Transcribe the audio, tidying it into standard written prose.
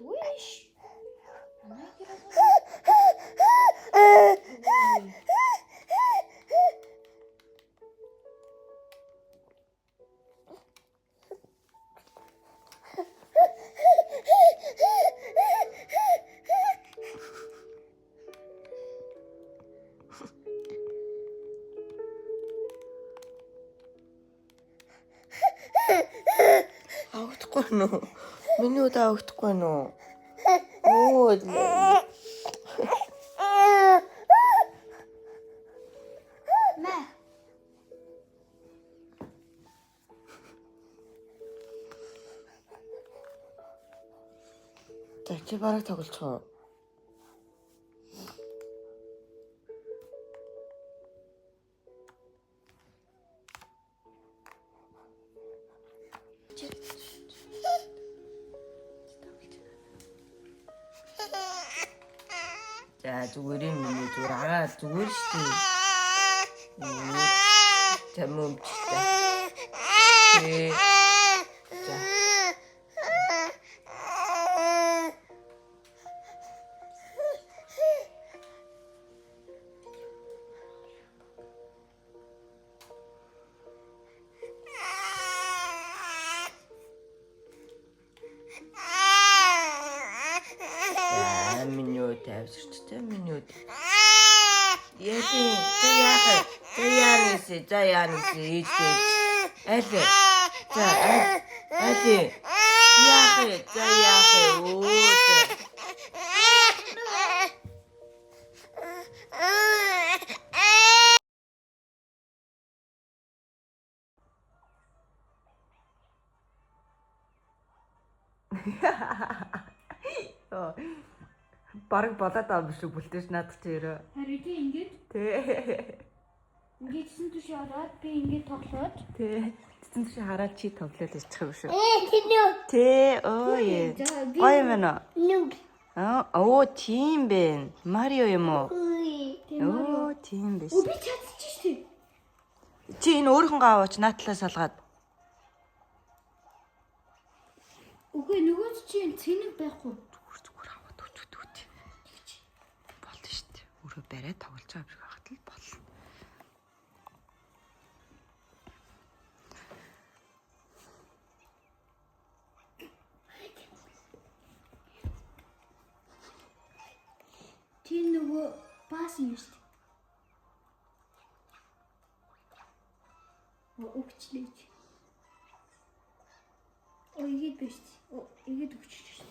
Зүгээр ш. Манай гэр Авагдахгүй нү? Миний удаа авагдахгүй нү? Оо. Мэ. За чи бараг тоглолцох уу? За зүгээр юм миний зүгээр агаа зүгээр шүү дээ. За мөмчтэй. Тэ. За. За миний үү тавьсарчтай миний үү. Яа за яах вэ? За яах вэ? За яах вэ? Ээж ээж. Аль вэ? За аль аль вэ? Яах вэ? За яах вэ? Өө за. Бараг болоод байгаа юм шиг бүлтэж наадах чи өрөө. Харин тий ингээд Тэ. ингээд цэцэн түшээ ороод би ингээд тоглоод Тэ. Цэцэн түшээ хараад чи тоглоод ирчих юм шүү. Ээ тэнүү. Тэ. Оо е. За би Гоё юм байна уу? нүг. Аа, оо тийм бэ. Марио юм уу? Оо Оо тийм биш. би чадчих шүү дээ. Чи энэ өөрийнхөө аваач наатлаа салгаад. Үгүй нөгөөд чинь цэнэг байхгүй. Зүгээр зүгээр аваад өчөд өт. Болно шүү дээ. Өөрөө барай тоглож байгаа юм шиг байхад л болно. Тэр нөгөө баас юм шүү дээ. Оо өгчлээ. Оо игээд биш. Оо игээд өгчих шүү дээ.